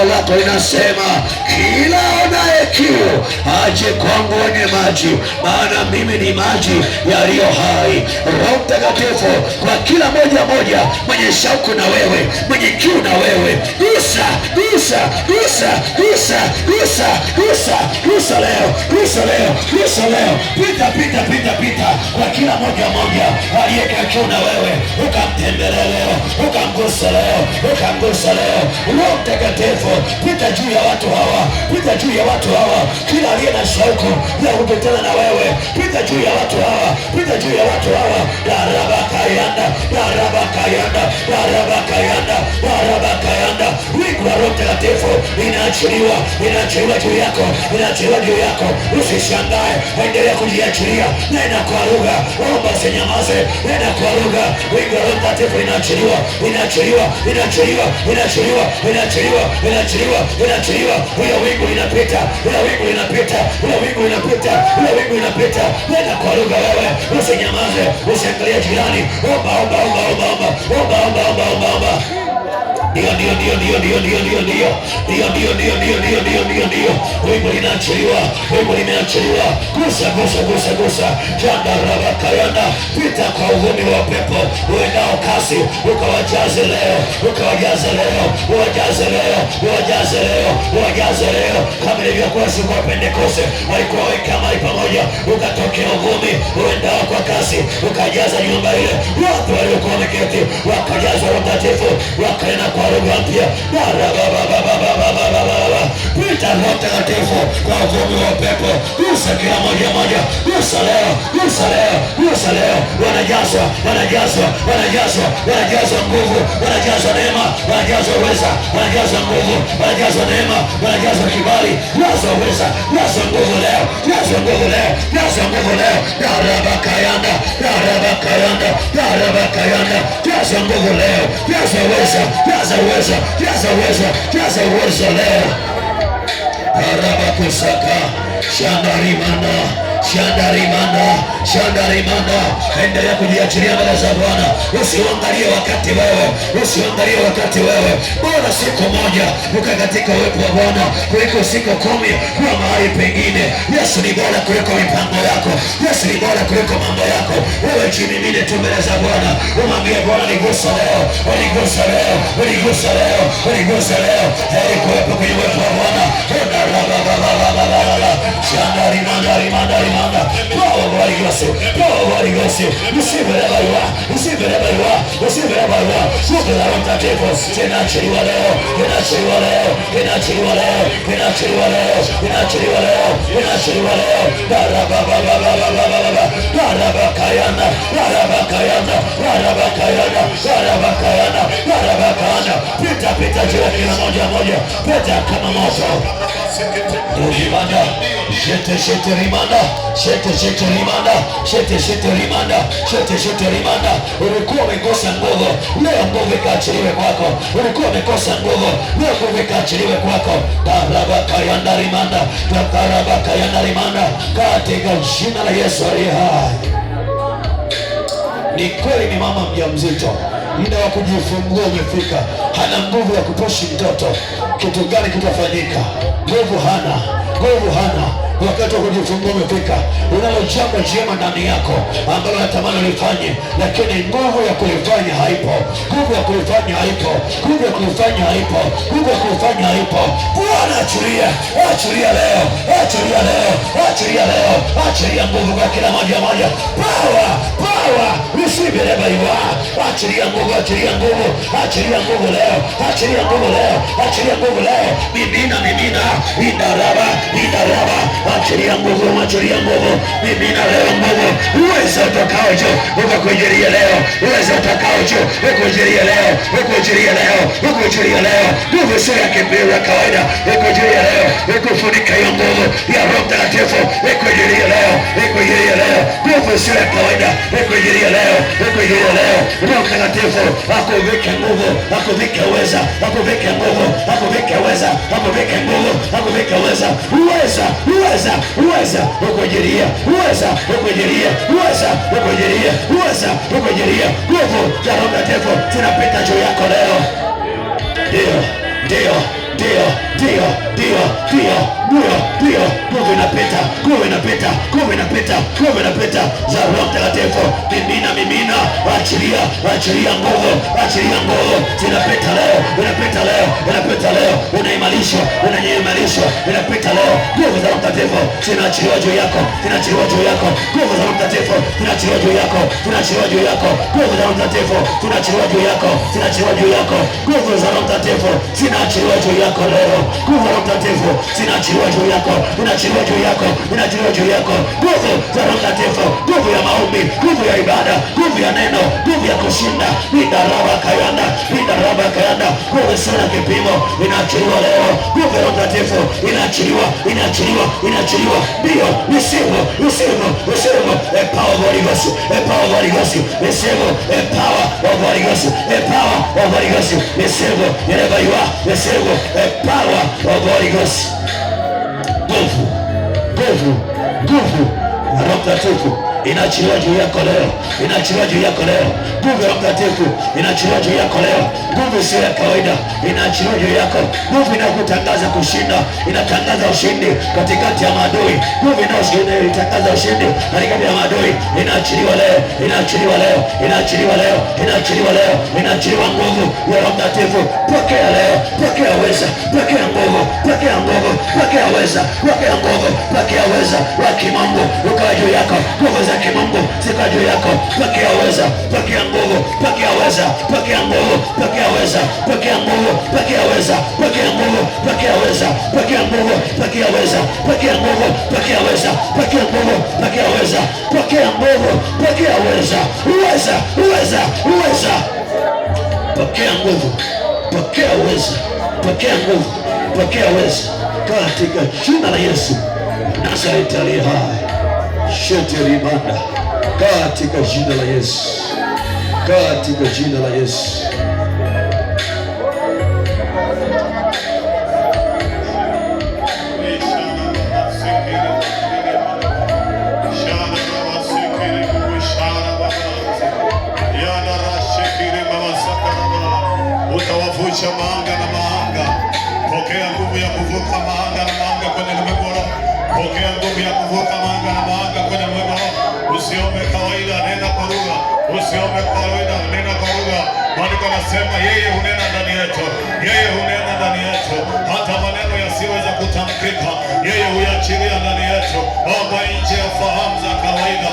Lako linasema kila aonaye kiu aje kwangu anywe maji, maana mimi ni maji yaliyo hai. Roho Mtakatifu kwa kila moja moja mwenye shauku na wewe, mwenye kiu na wewe, gusa, gusa, gusa, gusa, gusa, gusa, gusa leo, gusa leo, gusa leo, pita, pita, pita, pita kwa kila moja moja aliyeka kiu na wewe, ukamtembelee leo, ukamgusa leo, ukamgusa leo. Roho Mtakatifu, pita juu ya watu hawa, pita juu ya watu hawa, kila aliye na shauku ya kukutana na wewe, pita juu ya watu hawa, pita juu ya watu hawa. Darabakayanda, darabakayanda, darabakayanda, darabakayanda. Wingu la Roho Mtakatifu linaachiliwa, linaachiliwa juu yako, linaachiliwa juu yako. Usishangae, endelea kujiachilia, nena kwa lugha, omba, usinyamaze, nena kwa lugha. Wingu la Roho Mtakatifu linaachiliwa, linaachiliwa, linaachiliwa, linaachiliwa, linaachiliwa, linaachiliwa, linaachiliwa. Huyo wingu linapita, huyo wingu linapita, huyo wingu linapita, huyo wingu linapita. Nena kwa lugha wewe, usinyamaze, usiangalie jirani. Omba, omba, omba, omba, omba, omba, omba, omba, omba, omba. Ndio, ndio, ndio, ndio, ndio, ndio, ndio, ndio, ndio, ndio, ndio, ndio, ndio, ndio, ndio, ndio. Wingu linaachiliwa, wingu limeachiliwa. Gusa, gusa, gusa, gusa. Janda raba kayanda, pita kwa uvumi wa pepo uendao kasi, ukawajaze leo, ukawajaze leo, uwajaze leo, uwajaze leo, uwajaze leo, kama ilivyokuwa siku ya Pentekoste, walikuwa weka mahali pamoja, ukatokea uvumi uendao kwa kasi, ukajaza nyumba ile, watu waliokuwa wameketi wakajazwa Roho Mtakatifu, wakanena kwa lugha mpya. Barabababababababababa. Pita Roho Mtakatifu kwa uvumi wa upepo, gusa kila moja moja, gusa leo, gusa leo, gusa leo. Wanajazwa, wanajazwa, wanajazwa, wanajazwa nguvu, wanajazwa neema, wanajazwa uweza, wanajazwa nguvu, wanajazwa neema, wanajazwa kibali, jazwa uweza, jazwa nguvu leo, jazwa nguvu leo, jazwa nguvu leo. Darabakayanda, darabakayanda, darabakayanda, jazwa nguvu leo, jazwa uweza, jaza uweza, jaza uweza, jaza uweza leo. Arabakusaka, shandarimanda, shandarimanda, shandarimanda. Endelea kujiachilia mbele za Bwana, usiangalie wakati wewe, usiangalie wakati wewe. Bora siku moja ukae katika uwepo wa Bwana kuliko siku 10 kuwa mahali pengine. Yesu ni bora kuliko mipango yako, Yesu ni bora kuliko mambo yako. Wewe jimimine tu mbele za Bwana, umwambie Bwana, nigusa leo, unigusa leo, unigusa leo, unigusa leo. Heri kuwepo kwenye uwepo wa Bwana. Shanda rimanda rimanda rimanda. Power of Holy Ghost, power of Holy Ghost. Receive wherever you are, receive wherever you are, receive wherever you are. Nguvu za Roho Mtakatifu zinaachiliwa leo, zinaachiliwa leo, zinaachiliwa leo, zinaachiliwa leo, zinaachiliwa leo, zinaachiliwa leo. Darabababababababa, darabakayana, darabakayana, darabakayana, darabakayana, darabakayana. Pita, pita juu ya kila moja moja, pita kama moto. Rimanda, shete shete rimanda, shete shete rimanda, shete shete rimanda, shete shete rimanda. Ulikuwa umekosa nguvu, leo nguvu ikaachiliwe kwako. Ulikuwa umekosa nguvu, leo nguvu ikaachiliwe kwako. Darabakayanda rimanda, darabakayanda rimanda, katika jina la Yesu aliye hai. Ni kweli ni mama mjamzito, muda wa kujifungua umefika, hana nguvu ya kupushi mtoto. Kitu gani kitafanyika? Nguvu hana, nguvu hana. Wakati wa kujifungua umefika. Unalo jambo jema ndani yako ambalo natamani ulifanye, lakini nguvu ya kulifanya haipo, nguvu ya kulifanya haipo, nguvu ya kulifanya haipo, nguvu ya kulifanya haipo. Bwana achilia, achilia leo, achilia leo, achilia leo, achilia nguvu kwa kila moja moja. Power, power, receive wherever you are. Achilia nguvu, achilia nguvu, achilia nguvu leo, achilia nguvu leo, achilia nguvu leo. Mimina, mimina, indaraba, indaraba, achilia nguvu, achilia nguvu, mimina leo nguvu, uwezo utokao juu ukakujilia leo, uwezo utokao juu ukujilie leo, ukujilie leo, ukujilie leo. Nguvu sio ya kimwili ya kawaida, ukujilie leo, ukufunika hiyo nguvu ya Roho Mtakatifu, ikujilie leo, ikujilie leo. Nguvu sio ya kawaida, ikujilie leo, ikujilie leo. Roho Mtakatifu akuvike nguvu, akuvike uweza, akuvike nguvu, akuvike uweza, akuvike nguvu, akuvike uweza, uweza, uweza, uweza, ukujilia, uweza, ukujilia, uweza, ukujilia, uweza, ukujilia. Nguvu za Roho Mtakatifu zinapita juu yako leo. Ndio, ndio. ndio, ndio, ndio, ndio, ndio, ndio. Nguvu inapita, nguvu inapita, nguvu inapita, nguvu inapita za Roho Mtakatifu. Mimina, mimina, achilia, achilia nguvu, achilia nguvu, zinapita leo, inapita leo, inapita leo, unaimarishwa, unaimarishwa, inapita leo. Nguvu za Roho Mtakatifu zinaachiliwa juu yako, zinaachiliwa juu yako. Nguvu za Roho Mtakatifu zinaachiliwa juu yako, zinaachiliwa juu yako. Nguvu za Roho Mtakatifu zinaachiliwa juu yako, zinaachiliwa juu yako. Nguvu za Roho Mtakatifu zinaachiliwa juu yako leo. Nguvu za Roho Mtakatifu zinaachiliwa juu yako, zinaachiliwa juu yako, zinaachiliwa juu yako. Nguvu za Roho Mtakatifu, nguvu ya maombi, nguvu ya ibada, nguvu ya neno, nguvu ya kushinda. Indaraba kayanda, indaraba kayanda. Nguvu isiyo na kipimo inaachiliwa leo. Nguvu ya Roho Mtakatifu inaachiliwa, inaachiliwa, inaachiliwa. Ndio, receive, receive, receive the power of Holy Ghost, the power of Holy Ghost, receive the power of Holy Ghost, the power of Holy Ghost, receive wherever you are, receive the power of Holy Ghost. Nguvu, nguvu, nguvu ya Roho Mtakatifu inaachiliwa juu yako leo, inaachiliwa juu yako leo. Nguvu ya Roho Mtakatifu inaachiliwa juu yako leo. Nguvu isiyo ya kawaida inaachiliwa juu yako. Nguvu inayokutangaza kushinda, inatangaza ushindi katikati ya maadui. Nguvu inayotangaza ushindi katikati ya maadui inaachiliwa leo, inaachiliwa leo, inaachiliwa leo, inaachiliwa leo, inaachiliwa nguvu ya Roho Mtakatifu. Pokea leo, pokea uweza, pokea nguvu, pokea nguvu, pokea uweza, pokea nguvu, pokea uweza wa kimungu ukawa juu yako. Nguvu za kimungu zikawa juu yako. Pokea uweza, pokea nguvu, pokea uweza, pokea nguvu, pokea uweza, pokea nguvu, pokea uweza, pokea nguvu, pokea uweza, pokea nguvu, pokea uweza, pokea nguvu, pokea uweza, pokea nguvu, pokea uweza, pokea nguvu, pokea uweza, uweza, uweza, uweza. Pokea nguvu, pokea uweza, pokea nguvu, pokea uweza katika jina la Yesu Nazareti aliye hai. Sheterimanda, katika jina la Yesu, katika jina la Yesu. Utawavusha maanga na maanga. Pokea nguvu ya kuvuka maanga na maanga kwenye ulimwengu wa roho. Pokea nguvu ya kuvuka maanga na maanga kwenye ulimwengu wa roho. Usiombe kawaida, nena kwa lugha. Usiombe kawaida, nena kwa lugha. Maandiko anasema yeye hunena ndani yetu, yeye hunena ndani yetu, hata maneno yasiyoweza kutamkika yeye huyachilia ndani yetu. Omba nje ya fahamu za kawaida.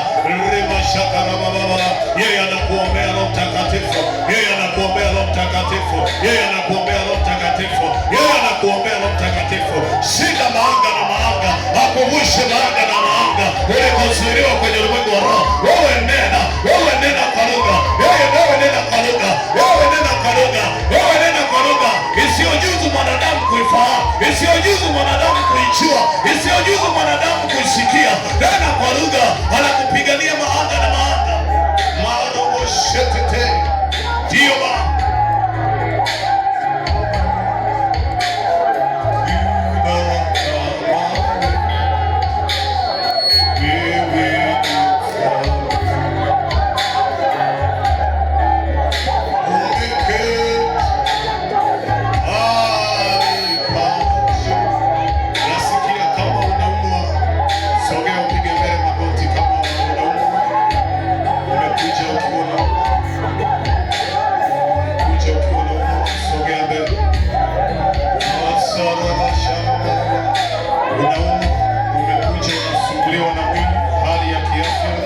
Rima shaka na baba, yeye anakuombea Roho Mtakatifu, yeye anakuombea Roho Mtakatifu, yeye anakuombea Roho Mtakatifu, yeye anakuombea Roho Mtakatifu. Shinda maanga na maanga, akuvushe maanga na maanga ulikozuiliwa kwenye ulimwengu wa roho. Wewe nena, wewe nena kwa lugha, wewe wewe nena kwa lugha, wewe nena kwa lugha, wewe nena kwa lugha isiyojuzu mwanadamu kuifahamu, isiyojuzu mwanadamu kuijua, isiyojuzu mwanadamu kuisikia. Nena kwa lugha, anakupigania maanga na maanga. Maroboshetete ndiyo maana Nasikia kama unaumwa, sogea upige mbele magoti kama unaumwa. Umekuja ukiwa unaumwa, umekuja ukiwa unaumwa, sogea mbele. Masarabashamba. Unaumwa, umekuja unasumbuliwa na mwili, hali ya kiafya.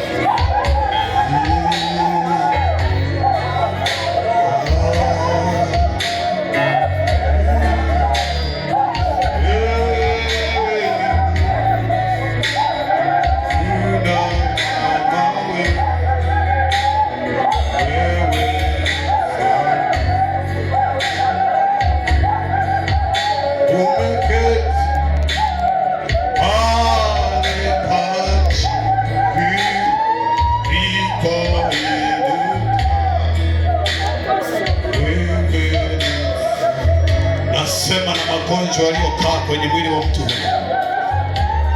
Nasema na magonjwa yaliyokaa kwenye mwili wa mtu huyu,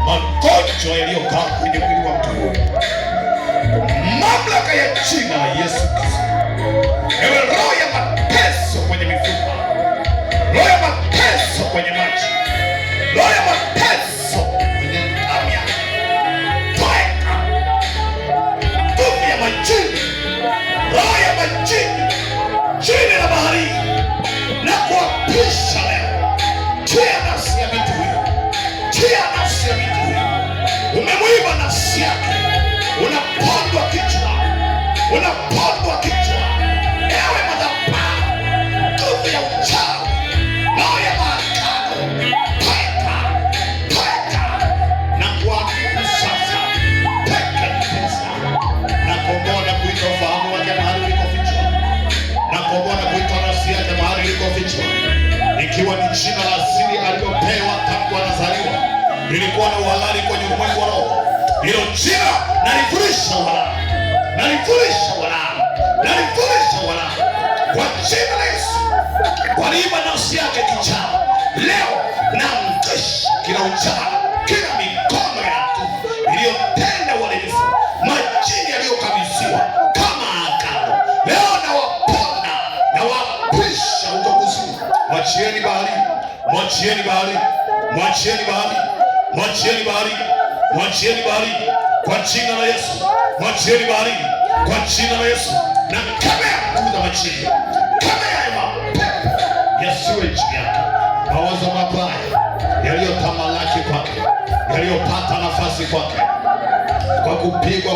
magonjwa yaliyokaa kwenye mwili wa mtu huyu, mamlaka ya jina la Yesu Kristo, ewe roho ya mateso kwenye mifupa, roho ya mateso mateso kwenye maji, roho ya mateso kwenye damu yake, toeka nguvu ya majini, roho ya majini, chini na bahari, na kuapisha leo, tia nafsi ya mtu huyu, tia nafsi ya mtu huyu, umemwiba nafsi yake, unapondwa kichwa, unapondwa kichwa, ewe madhabahu, nguvu ya uchawi, roho ya maagano, toeka, toeka, na kuamuru sasa, teketeza na komboa na kuita ufahamu wake mahali ulikofichwa, na komboa na kuita nafsi yake mahali ilikofichwa, ikiwa ni jina la asili aliyopewa tangu anazaliwa, lilikuwa na uhalali kwenye ulimwengu wa roho. Hilo jina nalifurisha uhalali, nalifurisha uhalali, nalifurisha uhalali kwa jina la Yesu. Waliiba nafsi yake kichaa, leo namkesha kila uchawi, kila mikono ya adui iliyotenda uharibifu, majini yaliyokabidhiwa kama agano, leo nawaponda nawapisha huko kuzimu. Mwachieni bahari, mwachieni bahari, mwachieni bahari, mwachieni bahari, mwachieni bahari kwa jina la Yesu, mwachieni bahari kwa jina la Yesu, na kemea nguvu za majini, kemea ya mapepo yasiwe juu yake, mawazo mabaya yaliyotamalaki kwake, yaliyopata nafasi kwake kwa kupigwa.